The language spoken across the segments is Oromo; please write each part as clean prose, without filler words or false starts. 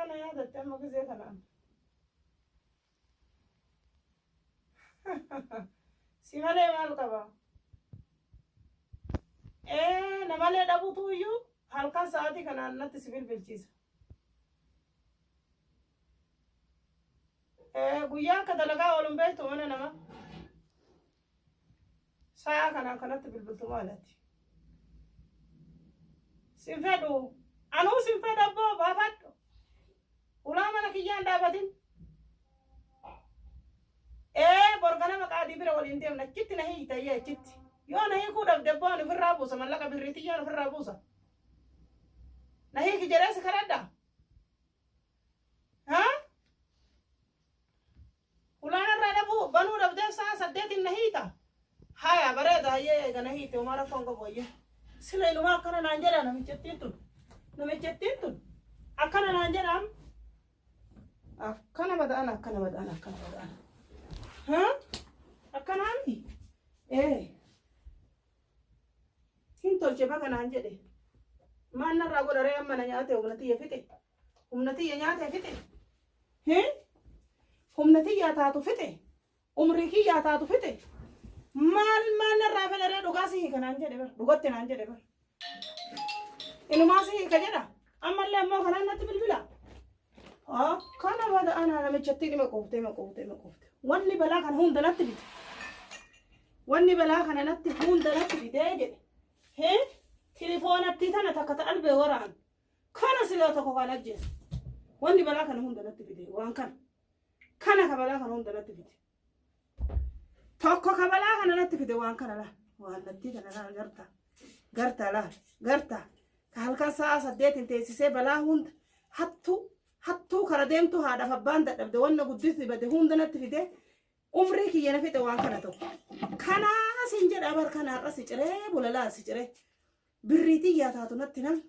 Eessaa na yaadatte amma gizee kanaan? Si malee maal qaba? Ee, na malee dhabutu iyyuu halkan sa'aatii kanaan natti si bilbilchiisa. Ee, guyyaa akka dalagaa oolu hin beektu mana namaa. Sa'a kanaan kanatti bilbiltu maalati? Sin fedhu. Anuu sin fedhu abboo baafadhu. Ulaa mana kiyyaan dhaabatin. Ee bor ganama qaadii bira waliin deemna achitti na hiikta iyyee achitti. Yoo na hiikuu dhabde abboo ani ofirraa buusa mallaqa birrii tiyyaan ofirraa buusa. Na hiiki jedhee si kadhadha. Haa? Ulaan irraa dhabuu banuu dhabdeef sa'a saddeetiin na hiita. Haya bareeda hayyee eega na hiite homaa rakkoo hin qabu hayyee. Sila inumaa akkana naan jedha namichattiin tun. Namichattiin tun akkana naan jedha amma. Akkana bada'an akkana bada'an akkana bada'an. Haa? Akkanaami? Ee. Hin tolche baga naan jedhe. Maal narraa godha ree amma na nyaate humna tiyya fixe. Humna tiyya nyaate fixe. Hee? Humna tiyyaa taatu fixe. Umrii kiyyaa taatu fixe. Maal maal narraa fedha ree dhugaa si hiika naan jedhe bar. Dhugatti naan jedhe bar. Inumaa si hiika jedha. Ammallee ammoo kanaan natti bilbila. Akkana bada anaa namichatti dhima quuftee dhima quuftee dhima quufte. Wanni balaa kana hunda natti fide. Wanni balaa kana natti hunda natti fidee jedhe. Hee tilifoonatti tana takka ta albee waraan. Kana silaa tokko kan ajjeesu. Wanni balaa kana hunda natti fide waan kana. Kana ka balaa kana hunda natti fide. Tokko ka balaa kana natti fide waan kana laa. Waan natti kana laa garta. Garta laa garta. Ka halkan sa'a saddeetiin teessisee balaa hunda hattuu hattuu kara deemtu haadhaaf abbaan dadhabde wanna guddisni bade hunda natti fide umrii kiyya na fixe waan kana tokko. Kanaa sin jedha bar kana har'a si ciree bulalaa si ciree. Birrii tiyyaa taatu natti namni.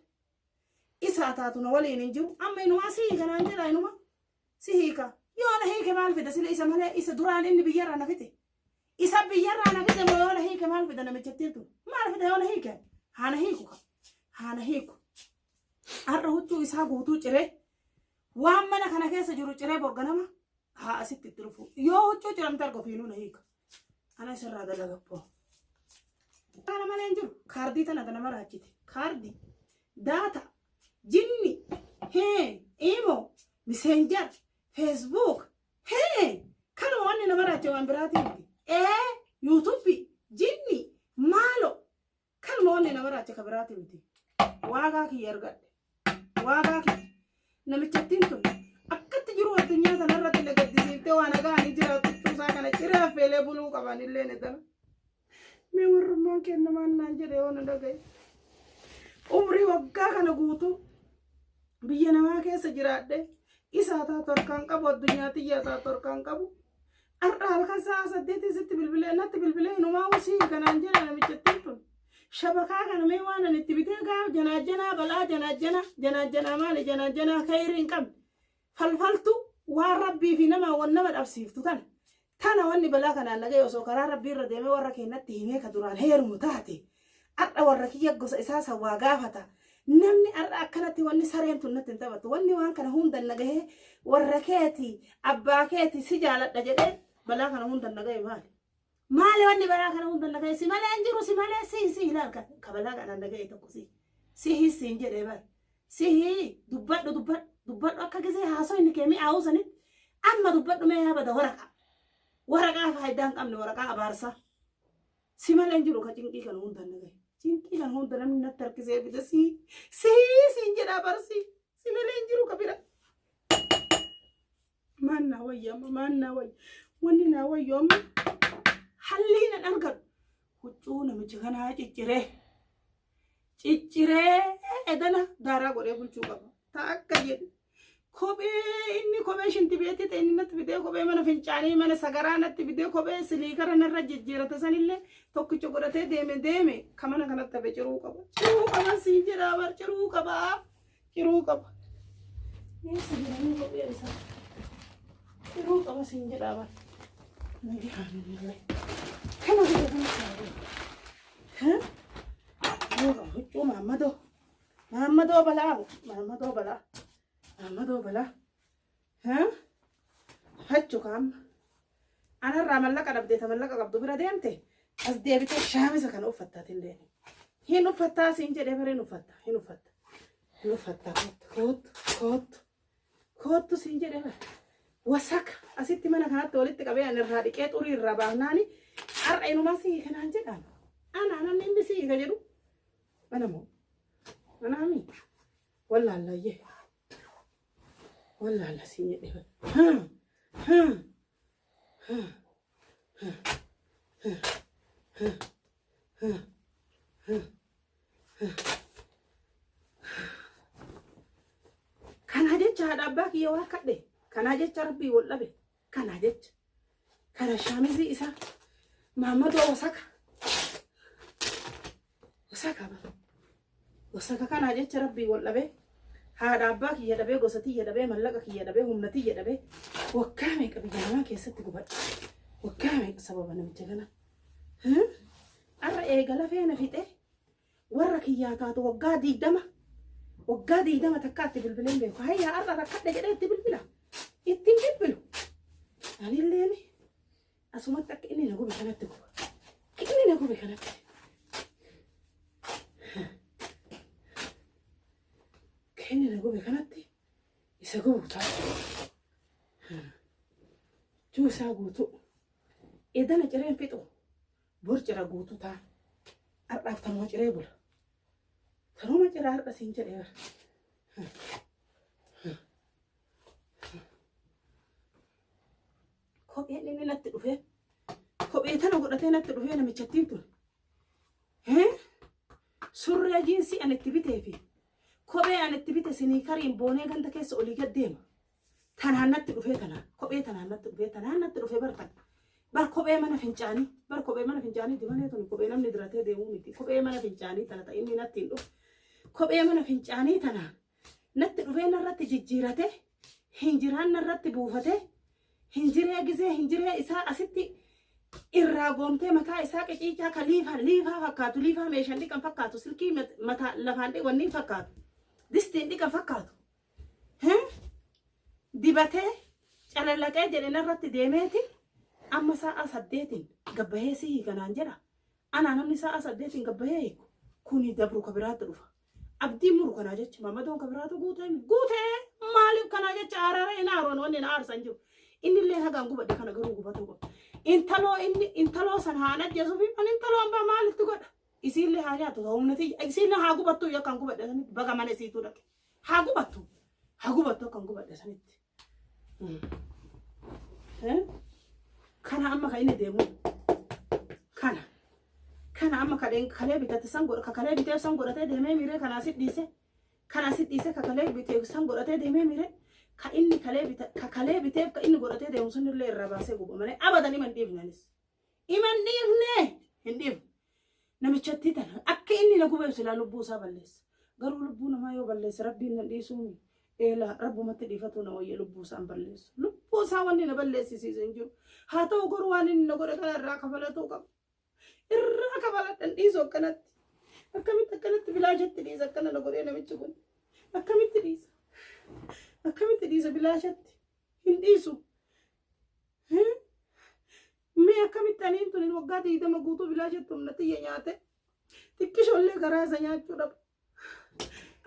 Isaa taatu na waliin hin jiru. Amma inumaa si hiika naan jedha inuma. Si hiika. Yoo na hiike maal fida sila isa malee isa duraan inni biyyarraa na fixe. Isa biyyarraa na fide moo yoo na hiike maal fida namichattiin tun? Maal fida yoo na hiike? Haa na hiiku ka. Haa na hiiku. Har'a huccuu isaa guutuu ciree waan mana kana keessa jiru ciree borganama haa asitti itti dhufu. Yoo huccuu ciramte arga ofiinuu na hiika. Ana isarraa dalaga boo. Kana malee hin jiru. Kaardii tana tana maraachite. Kaardii. Daata. Jinni. Hee. Imo. Messenger. Facebook. Hee. Kanuma wanni nama raache waan biraatii miti. Ee. YouTube. Jinni. Maalo. Kanuma wanni nama raache ka biraatii miti. Waagaa kiyya argadhe. Waagaa kiyya. Namichattiin tun akkatti jiru addunyaa tanarratti na gaddisiiftee waan hagaanii jiraatu cuusaa kana ciree affeelee buluu qaban illee ni dana. Mee warrummaan kenna maal naan jedhe yoo na dhagaye. Umrii waggaa kana guutuu biyya namaa keessa jiraadhe isaa taatu harkaan qabu addunyaa tiyyaa taatu harkaan qabu. Har'a halkan sa'a saddeetii sitti bilbilee natti bilbilee hinumaa usii kanaan jedha namichattiin tun. Shabakaa kana mee waan ani itti bitee gaa janaajjanaa balaa janaajjanaa janaajjanaa maali janaajjanaa kayrii hin qabne. Falfaltu waan rabbii fi nama wan nama dhabsiiftu tana. Tana wanni balaa kanaan nagaya osoo karaa rabbii irra deemee warra keennatti himee ka duraan heerumu taate. Har'a warra kiyya gosa isaa san waa gaafata. Namni har'a akkanatti wanni sareen tun natti hin taphattu. Wanni waan kana hundan nagahee warra keeti abbaa keeti si jaaladha jedhee balaa kana hundan nagahe maali? Maali wanni balaa kana hundan nagahe si malee hin jiru si malee si si ilaal ka balaa kanaan nagahe tokko si si hissiin jedhee bar si dubbadhu dubbadhu dubbadhu akka gisee haasoo inni kee mi'aawuu sanitti amma dubbadhu mee yaa bada waraqaa waraqaa faayidaa hin qabne waraqaa abaarsaa. Si malee hin jiru ka cinqii kana hunda na gahe. Cinqii kana hunda namni natti harkisee fide si si siin jedhaa bar si si malee hin jiru ka bira. Maan naa wayya amma maan naa wayya wanni naa wayyu amma hallii nan argadhu. Huccuu namicha kanaa cicciree cicciree edana daaraa godhee bulchuu qaba. Ta akka jedhu Kophee inni kophee shintibeetii ta'e inni natti fidee kophee mana fincaanii mana sagaraa natti fidee kophee siliikara narra jijjiirate sanillee tokkicha godhatee deeme deeme ka mana kanatti hafe ciruu qaba. Ciruu qaba siin jedhaa bar ciruu qaba. Ciruu qaba. Eessa jiranii kophee isaa? Ciruu qaba siin jedhaa bar. Kana godhe kana saaree. Huccuu maammadoo. Maammadoo balaa. Maammadoo balaa. Mahammadoo balaa. Fachu kaama. Anarraa mallaqa dhabdee ta mallaqa qabdu bira deemte as deebitee shaamisa kana uffattaatiin deemi. Hin uffattaa siin jedhee bara hin uffatta hin uffatta hin uffattaa koottu koottu koottu koottu siin jedhee bara. Wasaka asitti mana kanatti walitti qabee ani irraa dhiqee xurii irraa baafnaani har'a inumaa si hiika naan jedhaan. Anaa namni inni si hiika jedhu ana moo anaami wallaallayyee wallaalla siin jedhee bara. Kana jecha haadha abbaa kiyya waa kadhe. Kana jecha rabbii wal dhabe. Kana jecha. Kana shaamizii isaa Mahammadoo wasaka. Wasaka bara. Wasaka kana jecha rabbii wal dhabe. Haadha abbaa kiyya dhabee gosa tiyya dhabee mallaqa kiyya dhabee humna tiyya dhabee waggaa meeqa biyya namaa keessatti gubadhe. Waggaa meeqa sababa namicha kana. Har'a eega lafee na fixee warra kiyyaa taatu waggaa 20 waggaa 20 takkaa itti bilbileen beeku. Hayyaa har'a rakkadhe jedhee itti bilbila. Ittiin bilbilu. Anilleen asumatti akka inni na gube kanatti guba. Akka inni na gube kanatti. Akka inni na gube kanatti isa gubu ta'a. Juusaa guutuu. Edana cireen fixu. Bor cira guutuu ta'a. Har'aaf tanuma ciree bula. Tanuma cira har'a siin jedhee bara. Kopheen inni natti dhufee kophee tana godhatee natti dhufee namichattiin tun. Surree jiinsii ani itti bitee fi kophee ani itti bite siniikariin boonee ganda keessa olii gad deema. Tanaan natti dhufee tanaan kophee tanaan natti dhufee tanaan natti dhufee bar tan. Bar kophee mana fincaanii bar kophee mana fincaanii malee tuni kophee namni diratee deemuu miti. Kophee mana fincaanii tana ta inni natti hin dhufu. Kophee mana fincaanii tanaan natti dhufee narratti jijjiirate hinjiraan narratti buufate hinjiree gizee hinjiree isaa asitti irraa goomtee mataa isaa qiciicaa ka liifaa liifaa fakkaatu liifaa meeshaan dhiqan fakkaatu silkii mataa lafaan wanni fakkaatu distiin dhiqan fakkaatu dibatee calalaqee jedhe narratti deemeeti amma sa'a 8n gabbahee si hiikanaan jedha. Anaa namni sa'a 8n gabbahee hiiku kuni dabru ka biraatti dhufa. Abdii muru kanaa jecha Maamadoon ka biraatu guutee guutee maaliif kanaa jecha aarara hin aaroon wanni na aarsan jiru. Inni illee hagaan gubadhe kana garuu gubatuu qaba. Intaloo inni intaloo san haa ajjeesuuf ani intaloo hambaa maalitti godha? Isiillee haa nyaatu humna tiyya isiillee haa gubattu yakkaan gubadhe sanitti baga mana isiituu dhaqe. Haa gubattu haa gubattu akkan gubadhe sanitti. Kana amma kan inni deemu kana. Kana amma kaleen kalee bitate san godha ka kalee biteef san godhatee deemee miiree kana asit dhiise kana asit dhiise ka kalee biteef san godhatee deemee miiree ka inni kalee bita ka kalee biteef ka inni godhatee deemu sun illee irraa baasee guba malee abadan ima hin dhiifne anis ima hin dhiifne hin dhiifne namichatti tana akka inni na gubeef silaa lubbuu isaa balleessa garuu lubbuu namaa yoo balleesse rabbiin na dhiisuumi eela rabbumatti dhiifatu na wayya lubbuu isaan balleessu lubbuu isaa wanni na balleessisiisu hin jiru haa ta'u garuu waan inni na godhe kana irraa kafalatuu qaba. Irraa kafaladhan dhiisu akkanatti. Akkamitti akkanatti bilaashatti dhiisa akkana na godhee namichi kun. Akkamitti dhiisa? Akkamitti dhiisa bilaashatti? Hin dhiisu. Mee akkamitti aniin tun waggaa 20 guutuu bilaashatti humna tiyya nyaate xiqqishoollee garaa isa nyaachuu dhaba.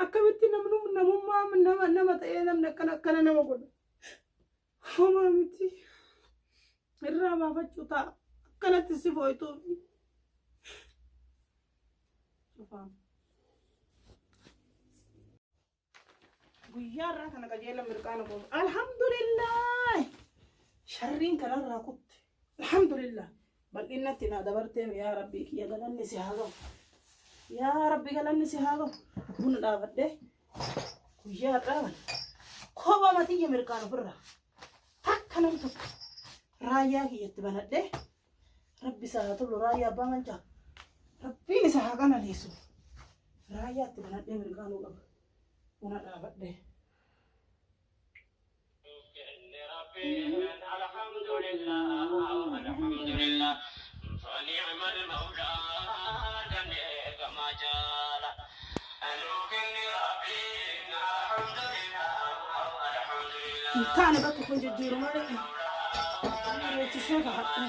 Akkamitti namni namummaa nama nama ta'ee namni akkana akkana nama godha. Homaa miti. Irraa baafachuu ta'a. Akkanatti si fooytuufi. Cufaa. Guyyaa irraa kana qajeela mirqaana qofa. Alhamdulillah. Sharriin kanarraa kutte. Alhamdulillah. Bal'innatti naa dabartee yaa Rabbii kiyya galanni si haa ga'u. Yaa Rabbi galanni si haa ga'u. Buna dhaabadhee guyyaa har'aa kana kopha matiyya mirqaan ofirraa takka nam tokko raayyaa kiyyatti banadhee rabbi isaa haa tolu raayyaa abbaa mancaa rabbiin isa haa qananiisu raayyaa itti banadhee mirqaanuu qaba buna dhaabadhee. Kun jijjiiru malee. Bareechisee kaa'adha.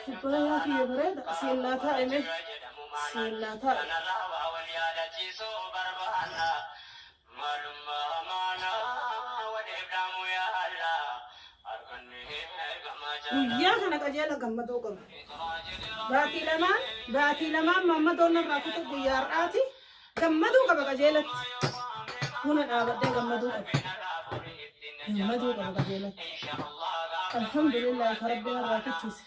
Kubbaayyaa kiyya bareeda siin naa taa'e mee siin naa taa'e. Guyyaa kana qajeela gammadoo qaba. Baatii lamaan baatii lamaan maammadoon narraa kute guyyaa har'aati gammaduu qaba qajeelatti. Buna dhaabadhee gammaduu qaba. Gammaduu qaba qajeelatti. Alhamdulillah ka rabbi narraa kuchise.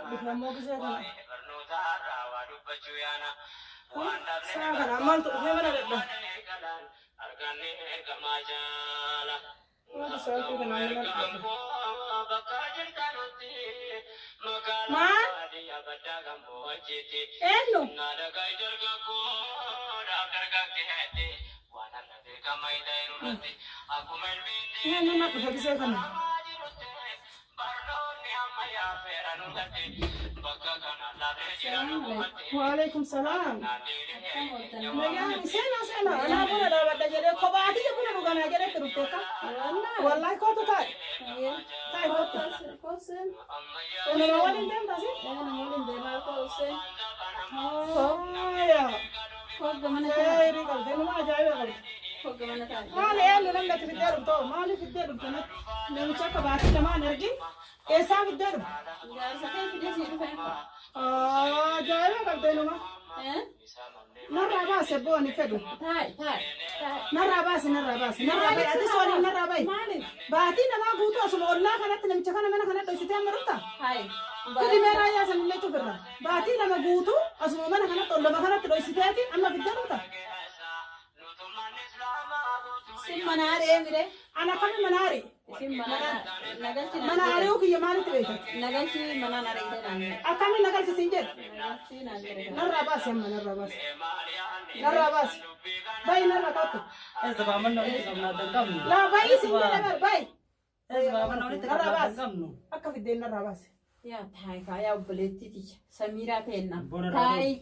Dhufe ammoo gisee kana. Kun sa'a kana maaltu dhufee mana dhadha. Maali sa'aatii kanaan mana dhadha. Maal? Eenyu? Eenyu na dhufe gisee kana? Waalaikum salaam. Nagaan seenaa seenaa anaa buna dhaabadha jedhee kophaatiyya buna dhuganaa jedhetti dhufte akka. Wallahi kootu taa'i. Taa'i kootu. Nama waliin deemta si? Haaya. Khayrii qabdi numa ajaa'iba qabdi. Maali eenyu namni ati fiddee dhuftu maali fiddee dhufte natti namicha akka baatii lamaan argin eessaa fiddee dhufte? Ajaa'iba qabdi numa. Narraa baase abboo ani fedhu. Narraa baase narraa baase narraa bahe atis waliin narraa bahe. Baatii namaa guutuu asuma ollaa kanatti namicha kana mana kana dhoysitee amma dhufta? Fidi mee raayyaa sanillee cufirra. Baatii lama guutuu asuma mana kanatti ollama kanatti dhoysiteeti amma fiddee dhufta? Sin mana ari'ee mire. Ana akkami mana ari'e? Isin mana nagalchi Mana ari'uu kiyya maalitti beekta? Nagalchi mana ari'ite naan jedhe. Akkami nagalchi siin jedhe? Nagalchi naan jedhe. Narraa baasi amma narraa baasi. Narraa baasi. Bayi narraa kottu. Eessa baamanna walitti qabna adda hin qabnu. Laa bayi siin jedhe bar bayi. Eessa baamanna walitti qabna Narraa adda hin baasi. qabnu. Akka fiddeen narraa baasi. Yaa taayi kaa yaa obboleettii tiyya Samiiraa teenna. Bona Taayi.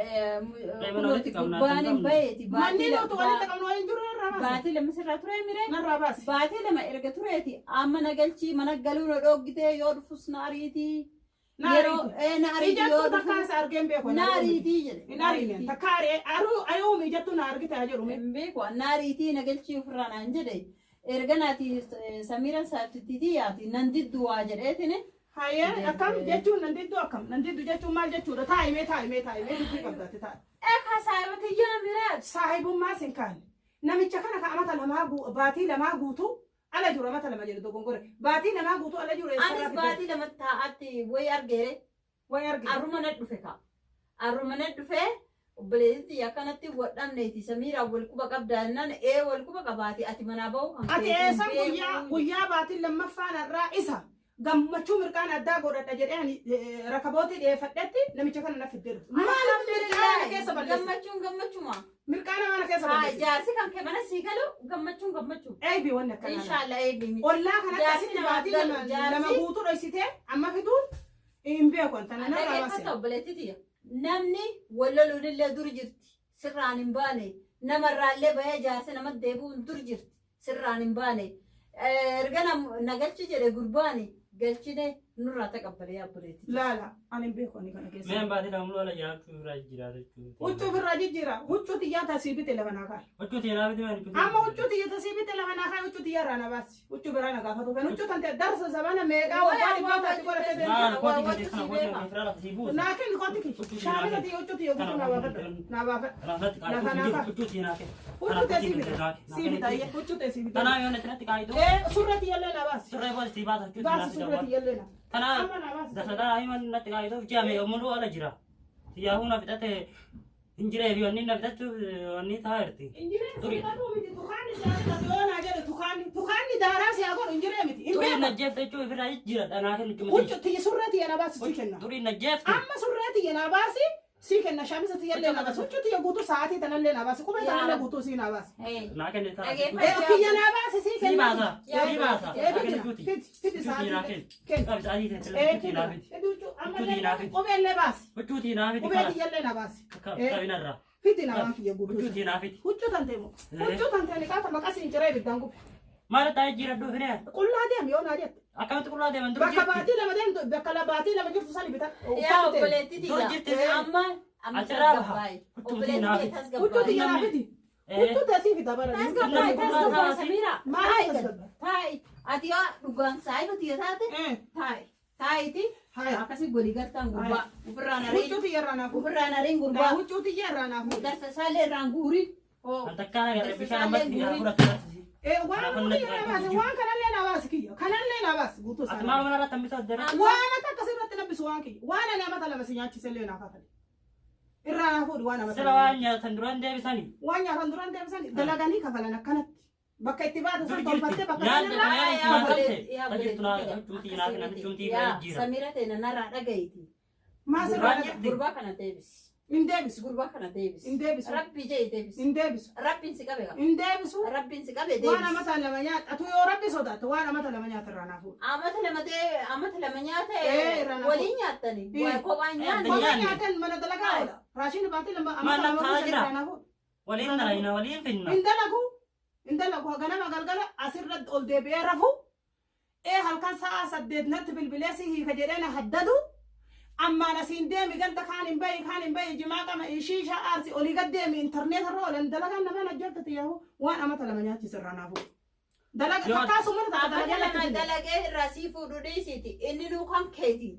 Daa'imman walitti qabna, Gubbaan hin qabnu. baheeti. Manni nuti walitti qabnu waliin jiru narraa baasi. Baatii lama sirraa turee mire. Narraa baasi. Baatii lama erga tureeti amma nagalchii mana galuu na dhoggitee yoo dhufus na ariitii. Na Yeroo ariiti. na ariitii yoo Ijattuu takkaa dhufu isa argeen beeku. na ariitii jedhe. Hin ariine. Takka ari'ee ari'uumi ijattuu na argite haa jedhu. Hin beeku na ariitii nagalchii ofirraa naan jedhe. Erga naati Samiiraan saabtittiitii yaati nan diddu waa jedheetini. Hayyee akkam jechuun nan diddu akkam nan diddu jechuun maal jechuudha taa'imee taa'imee taa'imee dubbii qabdaatti taa'e. Ekaa saayibati yaa miraad. Saahibummaa sin kaane namicha kana ka amata lamaa baatii lamaa guutuu ala jiru amata lama jedhu dogongore baatii lamaa guutuu ala jiru eessarraa Anis fidee baatii lama taa'aatti wayi argeere. wayi argite. Arruma na dhufe kaa. Arruma na dhufe obboleettii akkanatti wadhamneeti Samiiraan wal quba qabdaa jennaan ee wal quba qabaati ati manaa ba'uu kan Ati keetiin eessan guyyaa beekuu. guyyaa baatiin lammaffaan irraa isa gammachuu mirqaan addaa godhadha jedhee ani rakabootii dhiyeeffadhetti namicha kana na fiddee dhufte. Maaliif mirqaana keessa balleessa? Gammachuun gammachuma. Mirqaana mana keessa Haa balleessa. jaarsi kan kee mana sii galu gammachuun gammachuma. Eebi wanni akkanaa. Inshaallah eebi miti. Ollaa kanatti Jaarsi asitti namaaf baatii galu lama lama jaarsi guutuu dhoysitee amma fiduun hin beeku antana narraa baase. Dhaggeeffata obboleettii tiyya. Namni wal loluun illee dur jirti. Sirraan hin baane. Namarraallee bahee jaarsi namatti deebi'uun dur jirti. Sirraan hin baane. Erga nagalchi jedhe gurbaani galchine nurraa taqabbale yaa obboleettii tiyya. Laala ani hin beeku ani kana keessa. Meen baatii lama mul'uu ala jiraachuu irraa jiraata jechuudha. Huccuu ofirraa jijjiira. Huccuu xiyyaa tasii bite lafa naa kaa'e. Huccuu teenaa biti meen huccuu. Amma huccuu xiyya tasii bite lafa naa kaa'e huccuu xiyyaa irraa na baasi. Huccuu biraa na gaafatu kan huccuu tante darsa zabana meeqaa waggaa dhibbaa taate godhatee deemte. Maal kooti Waa kee kana waccu kooti sii kee firaa lafa sii buusa. Naa kenni kooti kee. Shaamisa xiyya huccuu xiyya guutuu naa baafadhu. Naa baafadhu. Kanaaf natti Lafa naa qaayituu kaa'e. huccuu teenaa kee. Huccuu ta'e sii bita. Sii bita ayyee huccuu ta'e sii bita. Tanaa yoo natti natti qaayituu. Ee surra xiyyallee naa baasi. Surree boos sii baasa huccuu teenaa Baasi fi surra dawwaa. xiyyallee naa. Tanaa Amma naa baasi. dasataa himan natti qaayituu ji'a meeqa mul'uu ala jira. Xiyyaafuu na fixate hin jiree fi wanni na fixachuuf wanni taa'aa jirti. Injireen Duri. fixatuu miti tukaan isaanii yoo naa jedhe tukaan. Tukaanni tukaanni daaraa si haa godhu hin jiree miti. Hin Xurii beeku. najjeefte jechuun ofirraa jijjiira dhanaa kennu cimti. Huccuu tiyya surree tiyya na baasi sii kenna. Xurii najjeefte. Amma surree tiyya na baasi sii kenna shaamisa tiyyallee na baasi huccuu tiyya guutuu sa'aatii tanallee na baasi qubee tanallee guutuu sii na baasi. Naa kenne ta'a. Dhageeffadhu. Ee kiyya na baasi sii Sii kenna. baasa. Sii baasa. Ee Naa fidi kennu cuuti. fidi fidi Cuutii naa sa'aatii kennu. kenna. Qabi sa'aatii Ee ta'e cuutii naa fidi fidi. fidi huccuu Huccuu naa ammallee fidi. qubeellee baasi. Huccuutii naa fidi. Qubee tiyyallee na baasi. Qabinarraa. Fidi na waan kiyya guutuu. Huccuutii naa fidi. Huccuu tantee moo? Huccuu tantee ni qaata maqaa siin ciree ibiddaan gube. Maal ta'ee jira dhufee? Qullaa deemi yoo naa jette. Akkamitti qullaa deeman dur Bakka jirti. baatii lama deemtu bakka baatii lama jirtu sani bita. Yaa obboleettii Dur tiyya. jirti. Amma amma Achirraa baha. tasgabbaa'e. Huccuutii naa Obboleettii fidi. Huccuu tasgabbaa'e. tiyya naa fidi. Huccuu teessii fida bara. Tasgabbaa'e tasgabbaa'e Samiira. Maal Taa'i tasgabbaa'e? taa'i. Ati yaa dhugaan saayiba tiyya taate taa'i. Taa'iti Haya. akkasii walii galtaan gurbaa. Ofirraan ariin. Huccuu tiyya irraa naa fuudhi. Ofirraan ariin gurbaa. Huccuu tiyya irraa naa fuudhi. Darsa isaallee irraan guurin. An takkaan agarre bishaan ammatti yaa fudhatu. Waan kiyya naa baasi waan kanallee naa baasi kiyya kanallee naa baasi guutuu Ati isaa. maal mana irratti hambisoo jira? Waan ati akkasirratti nabbisu waan kiyya waan ani amata lama si nyaachisellee naa kafale. Irraa naa fuudhi waan amata Sila lama. waan nyaatan duraan deebisanii. Waan nyaatan duraan deebisan dalaganii kafalan akkanatti. Bakka itti baatu Dur sun jirti. tolfattee bakka san Nyaanni irraa nyaanni Yaa maatamte. yaa Tajirtu naa obboleettii huccuutii naa kenna huccuutii Yaa irraa jijjiira. Samiira teena narraa dhaga'iiti. Maa sirraa Duraan dhaga. jirti. Gurbaa kana deebisi. Hin deebisu. Gurbaa kana deebisi. Hin deebisu. Rabbi jee deebisi. Hin deebisu. Rabbiin si qabe qaba. Hin deebisu. Rabbiin si qabe Waan deebisi. amata lama nyaata. Atu yoo rabbi sodaate waan amata lama nyaata irraa naa fuudhi. Amata lama ta'e amata lama nyaata Ee, irraa na waliin nyaattani. Ee. Waa kophaan nyaanni. Kophaa Nyaanne. nyaatan mana dalagaa oola. Raashinii baatee lama Maal amata lama lakkaa buusan jira? irraa naa fuudhi. Waliin dalayna waliin finna. Hin dalagu. Hin dalagu. Ganama galgala asirra ol deebi'ee rafu. Ee halkan sa'a 8 natti bilbilee si hiika jedhee na haddadu. Ammaan asiin deemi ganda kaan hin bahi kaan hin bahi jimaa qama shiishaa aarsi olii gad deemi intarneet irra oolan dalagaan namaan ajjeeftate yaahu waan amata lama nyaachise irraa naa fuudhi. Dalaga Yoo- takkaasuma takka Amata dalagaa lama natti fide. dalagee irraa sii fuudhu dhiisiiti. Inni nuu kan keeti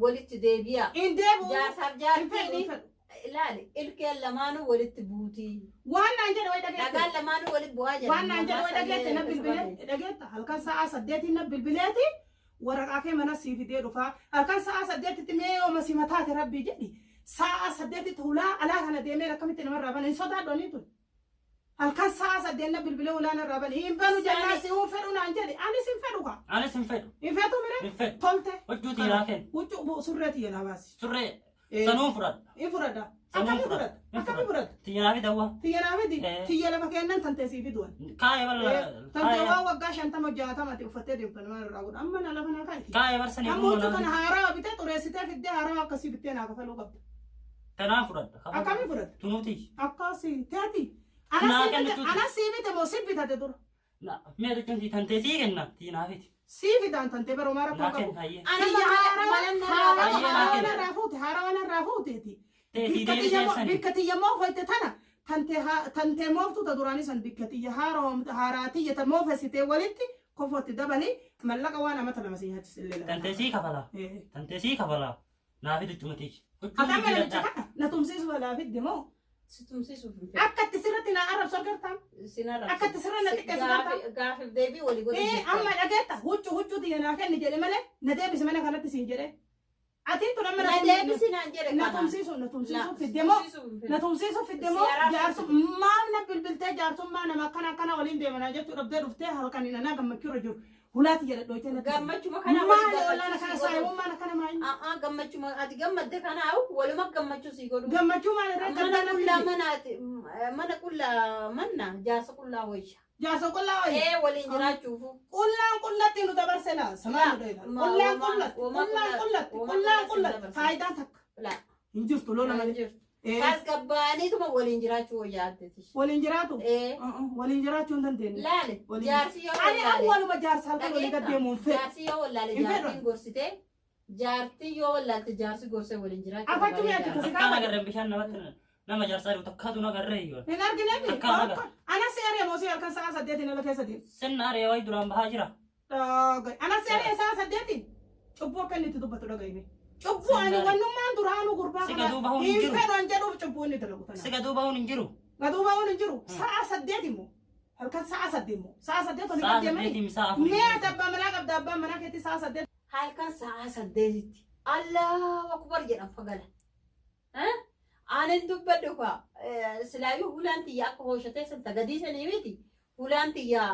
walitti deebi'a. Hin deebi'u. Jaarsaaf Hin fedhu, hin jaartiin fedhu. ilaali ilkeen lamaanuu walitti buuti. Waan naan jedhe wayi dhageette. Dhagaan lamaanuu walitti bu'aa jira. Waan naan jedhe wayi dhageette na bilbilee dhageetta halkan sa'a 8 na bilbileeti waraqaa kee mana sii fidee dhufaa halkan sa'a 8tti mee yooma si mataate rabbii jedhi sa'a 8tti hulaa alaa kana deemee akkamitti namarraa bana hin sodaadhu anii tun. Halkan sa'a 8 na bilbilee hulaa narraa bana hin banu jennaan si hin fedhu naan jedhe anis hin fedhu kaa. Anis hin fedhu. Hin fetu mire Hin fedhu. tolte Huccuutii naa kennu. huccuu surree tiyya naa baasi. Surree sanuun fudhadha. Hin fudhadha. Sanuun Akkamii fudhadha. fudhadha? Akkamii fudhadha? Tiyya naa fidawwa. Tiyya naa fidi. Eh. Tiyya lafa kennan tantee sii fiduwan. Kaayee barla. Tantee waan waggaa 50 60 uffattee deemtu nama irraa godha. Amma na lafa naa kaa'i. Kaayee barsanii Amma huccuu kana haarawaa bitee xureessitee fiddee haarawaa akkasii bittee naa kafaluu qabda. Tanaan fudhadha. Akkamii fudhatta? Tunuutii. Akkasii teeti. Naa kennitu. Anas sii bite moo si bitate dura? Mee jechuun tantee sii kenna tii naa fiti. Sii fidaan tantee baroo maara Naa koo qabu. kenna hayyee. Ana Tiyya malan haarawaa Hayyee naa haarawaa kenna. narraa fuute haarawaa narraa fuuteeti. Tee sii deebisee sani. Bikka tiyya moofette tana tantee mooftu ta duraanii san bikka tiyya haaraa tiyya ta moofessitee walitti kofootti dabalii mallaqa waan amata lama si nyaachise illee lafa. Tantee sii kafala. Tantee sii kafala. Naa fidu cumatichi. Ati amma namicha kana na tumsiisu balaa fidde moo Si tumsiisuuf hin fedhu. akka itti sirratti na arrabsu agartaa? Sin arrabsu. Akka itti sirra na xiqqeessu gartaa? Gaafiif deebii walii godhu Ee jirta. amma dhageetta huccuu huccuu tiyya naa kenni jedhe malee na deebisi mana kanatti siin jedhe. Atiin tun amma Na deebisi naan jedhe na kana. tumsiisu na tumsiisu La, fidde moo tumsiisuuf hin fedhu. na tumsiisu fidde moo Si araarsu jaarsu maal na bilbiltee jaarsummaa nama akkana akkana waliin deemanaa jechuu dhabdee dhuftee halkan anaa gammachuu irra jiru hulaati jedha dhoytee natti. Gammachuma kana Maali walii olaana kana gammachuu si godhu. saayimummaan akkana maali? A'aa gammachuma ati gammadde kanaawu waluma gammachuu si godhu. Gammachuu maal irraa Mana gaddaa qullaa natti? manaati mana qullaa manna jaarsa qullaa wayya. Jaarsa qullaa wayya. Ee waliin jiraachuufu. Qullaan qullatti nu dabarse laa samaa nu dheela. Qullaan qullatti qullaan qullatti qullaan qullatti faayidaan takka La hin jirtu lola malee. jirtu. Ee Tasgabbaaniituma waliin jiraachuu wayya addeeti. waliin jiraatu. Ee Waliin jiraachuu hin dandeenye. laale Waliin- jaarsi yoo Ani wallaale. awwaluma jaarsa halkan walii gad deemuun fedhu. Jaarsi yoo wallaale Hin fedhu. jaartiin gorsitee jaartii yoo wallaalte jaarsi gorsee waliin jiraachuu Afachuu bareedaadha. mi'aatti kasi Takkaan agarreen bishaan namatti nama jaarsaa jiru takkaatu nagarree iyyuu. Hin argine mi? Takkaan agarra. Anas seeree moo halkan sa'a 8 ala keessa deemu. Sinna aree wayi duraan bahaa jira. Anas seeree sa'a 8 cubbuu akka inni itti dubbatu dhaga'ime. Cubbuu ani Sinna- wannummaan duraanuu gurbaa Si kana gaduu bahuun hin hin jiru. fedhu an jedhuuf cubbuu inni dalagu tana. Si gaduu bahuun hin jiru. Gaduu bahuun hin jiru. Sa'a 8 immoo halkan sa'a 8 immoo sa'a 8 olii Sa'a gad deemanii. 8 sa'a 4. Mee ati abbaa manaa qabda abbaan manaa keetti sa'a 8 Halkan sa'a 8tti Allahu akbar jedhan fagala. Anin dubbadhu kaa silaayyuu hulaan tiyya akka hooshatee san tagadii sanii miti. Hulaan tiyya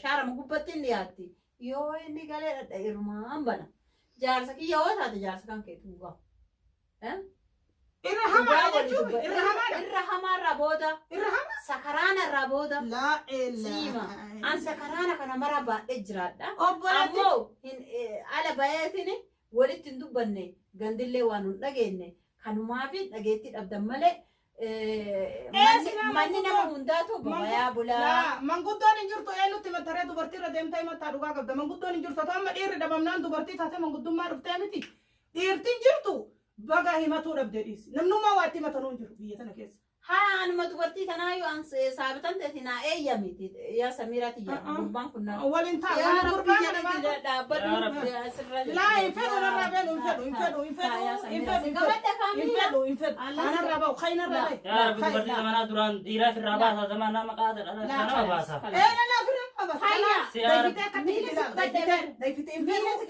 shaarama gubbatti inni yaatti. Yoo inni galee dhadha irmaan bana. Jaarsa kiyya yoo taate jaarsa kan keetu gahu. Irra hamaadha jechuun irra hamaadha. Irra hamaarraa booda Irra hamaa. sakaraanarraa booda Laa siima. ilaaha. An sakaraana kana mara baadhee jiraadha. Obboleetti. Ammoo hin ala bayeetiin walitti hin dubbanne, gandillee waan hin dhageenye kanumaaf dhageettii dhabdan malee silaa manni nama hundaatu babayaa bulaa. Laa, manguddoon hin jirtu, eenyutti mataree dubartii irra deemtee himattaa? Dhugaa qabda. Manguddoon hin jirtu. Amma dhiirri dhabamnaan dubartii taate manguddummaa dhuftee miti. Dhiirti hin jirtu, baga himatuu dhabdee dhiisi. Namnummaa waa itti himatanuu hin jiru biyya tana keessa. Haa, anuma dubartii tanaayyuu an saabitan ta'e naa eeyyamiti yaa Samiiraa tiyya, gurbaan kun na. Waliin ta'a. Yaa Waliin Rabbi gurbaan jedhiti kana baatu. dhaabbadhu asirra. Laa, hin fedhu, narraa beelu, hin fedhu, hin fedhu, hin fedhu, hin fedhu, hin fedhu. Gamadda Hin kaamila. fedhu, hin fedhu. Kanarraa ba'u, kainarraa ba'e. Yaa Rabbi, dubartii zamanaa duraan dhiiraa ofirraa baasa, zamanaa maqaa nama baasa. Ee, dhala ofirraa qaba. Hayya. Dayfitee akkatti hidhila. Dayfitee, dayfitee hin fedhu.